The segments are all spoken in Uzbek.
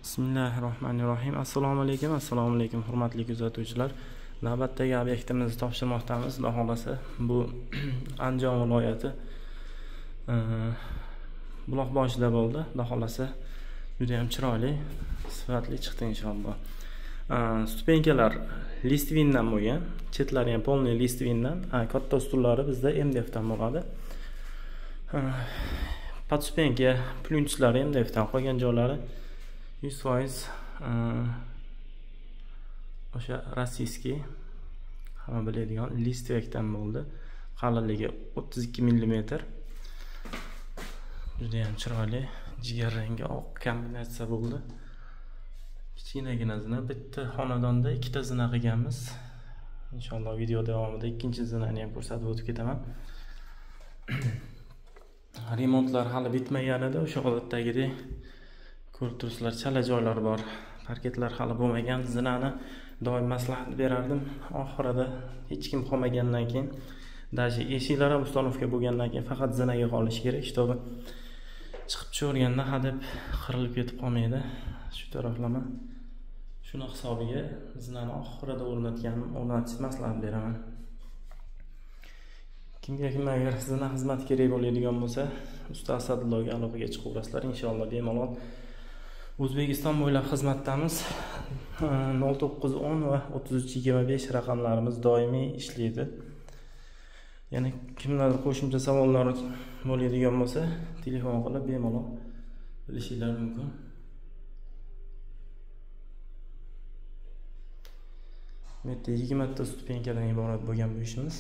Bismillahirrohmanirrohim. Assalomu alaykum, assalomu alaykum hurmatli kuzatuvchilar. Navbatdagi obyektimizni topshirmoqdamiz. Xudo xolasa bu Andijon viloyati Buloqboshida bo'ldi. Xudo xolasa juda ham chiroyli, sifatli chiqdi inshaalloh. Stupenkalar listvindan bo'lgan, chetlari ham polniy listvindan, katta ustullari bizda MDFdan bo'ladi. Podstupenka plyuntuslari MDFdan, qolgan joylari 100% o'sha rossiyskiy hamma biladigan listvekdan bo'ldi. Qalinligi 32 mm. Juda ham chiroyli, jigarrangga oq kombinatsiya bo'ldi. Kichkinagina zina, bitta xonadonda ikkita zina qilganmiz. Inshaalloh video davomida ikkinchi zinani ham ko'rsatib o'tib ketaman. Remontlar hali bitmagan edi, o'sha odatdagidek ko'rib turibsizlar, chala joylar bor, parketlar hali bo'lmagan. Zinani doim maslahat berardim. Oxirida hech kim qolmagandan keyin, даже eshiklar ham ustanovka bo'lgandan keyin faqat zinaga qolish kerak, shtobi chiqib tushaverganda hadeb qirilib ketib qolmaydi. Shu taraflama shuni hisobiga zinani oxirida o'rnatishni maslahat beraman. Kimga kim agar zina xizmati kerak bo'ladigan bo'lsa, usta Asadulloga aloqaga chiqaverasizlar inshaalloh, bemalol. O'zbekiston bo'ylab xizmatdamiz. 0910 va 3325 raqamlarimiz doimiy ishlaydi. Yana kimlardir qo'shimcha savollar bo'ladigan bo'lsa, telefon qilib bemalol bilishinglar mumkin. Bu yerda 20 ta stupenkadan iborat bo'lgan bu ishimiz.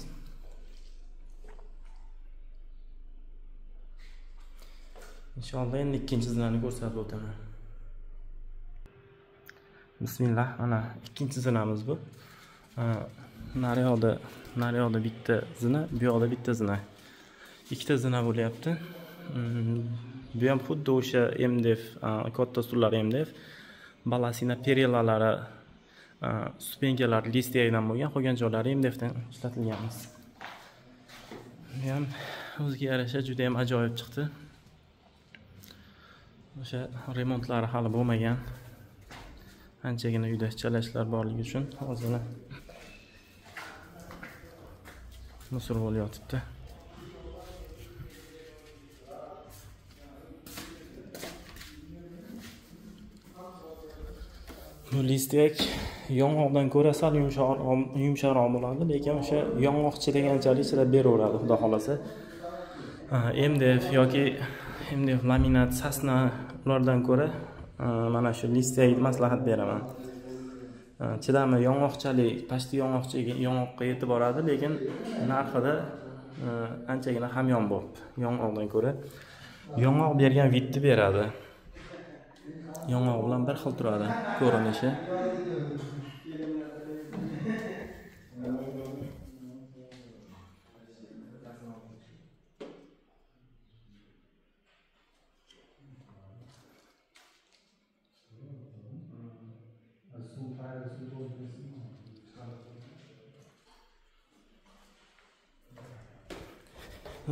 Inshaalloh endi ikkinchi zinani ko'rsatib o'taman. Bismillah, mana ikkinchi zinamiz bu. Nariyoqda bitta zina, bu yoqda bitta zina. Ikkita zina bo'lyapti. Bu ham xuddi o'sha MDF, katta stullar MDF, balasina perilalari, stupenkalar listiydan bo'lgan, qolgan joylari MDFdan ishlatilganmiz. Bu ham o'ziga yarasha juda ham ajoyib chiqdi. O'sha remontlari hali bo'lmagan. Anchagina uyda chala ishlar borligi uchun ozgina musor bo'lib yotibdi. Bu listvak yong'oqdan ko'ra sal yumshoqroq bo'ladi, lekin o'sha yong'oq chidaganchalik chidab beraveradi, xudo xolasa. MDF yoki MDF laminat, sasna ulardan ko'ra mana shu listvakni maslahat beraman. Chidami yong'oqchalik, pashti yong'oqqa yetib boradi, lekin narxida anchagina hamyonbop yong'oqdan ko'ra. Yong'oq bergan vidni beradi. Yong'oq bilan bir xil turadi ko'rinishi.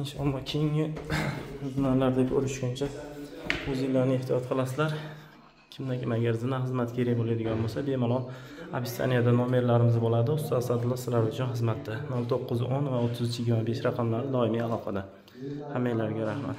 Inshaalloh keyingi zinalarda ko'rishguncha o'zinglarni ehtiyot qilasizlar. Kimdan kim agar zina xizmati kerak bo'ladigan bo'lsa, bemalol описаниеda nomerlarimiz bo'ladi. Usta Asadullo sizlar uchun xizmatda. 0910 va 3325 raqamlari doimiy aloqada. Hammanglarga rahmat.